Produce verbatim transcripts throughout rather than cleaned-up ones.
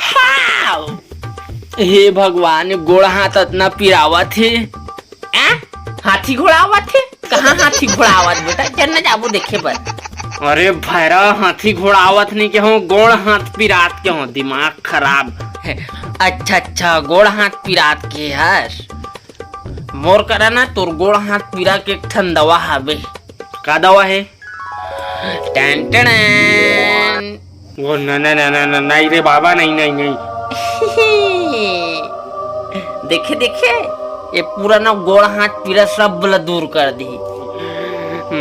हाव! हे भगवान, गोड़ हाथ अतना पिरावत हे। आ? हाथी घोड़ा आवत हे? कहाँ हाथी घोड़ा आवत बेटा? चल न जाबो देखे बर। अरे भैरा, हाथी घोड़ा आवत नहीं के हो, गोड़ हाथ पिरात के हो, दिमाग खराब। अच्छा, अच्छा, गोड़ हाथ पिरात के हस। मोर करा ना तोर गोड़ हाथ पीरा के एक ठन दवा हावे। का दवा हे? टन टन। वो न, न, न, न, न, नहीं रे बाबा, नहीं, नहीं, नहीं। देखे, देखे, ये पूरा ना गोड़ हाथ पीरा सब ला दूर कर दी।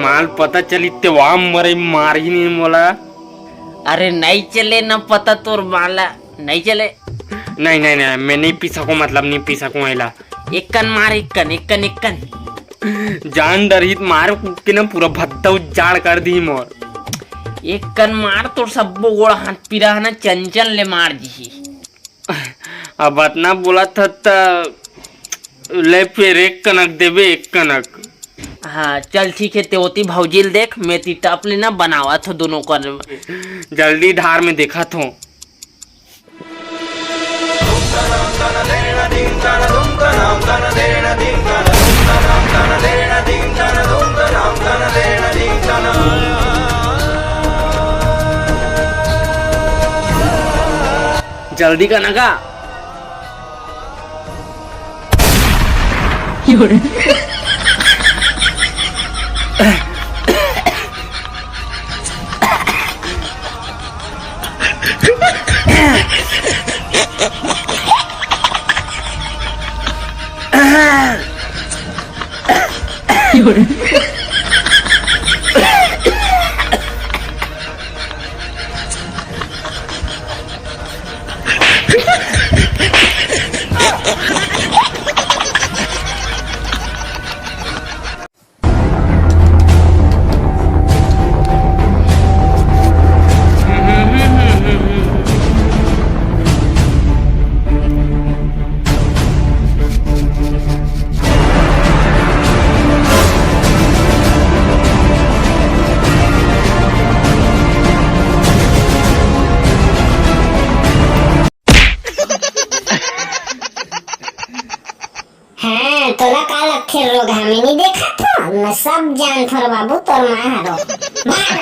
माल पता चली ते वाम मरे मार ही नहीं मोला। अरे नहीं चले ना पता तोर माला, नहीं चले। नहीं, नहीं, नहीं, मैं नहीं पी सकूं, मतलब नहीं पी सकूं एला। एक कन मार, एक कन, एक कन, एक कन। जान डरही त मार कूद के ना पूरा भद्दा उजाड़ कर दी मोर। एक कन मार तोर सब्बो गोड़ हाथ पीरा है ना, चंचल ले मार दिही। अब अतना बोला था त ले फिर एक कनक देबे, एक कनक। हाँ चल ठीक है, ते ओती भौजी ल देख, मैं ती टप लेना बनावा थो दोनों कर। जल्दी धार में देखा थो। जल्दी का ना का। हाँ, तोला का लगथे रोगहा, मैं नहीं देखत हो, मैं सब जानथो रे बाबू, तोर माँ हरो। भाग।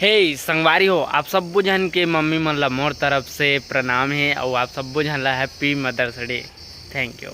हे संगवारी हो, आप सब्बो झन के मम्मी मन ला मोर तरफ से प्रणाम हे, अउ आप सब्बो झन ला Happy Mother's Day। Thank you।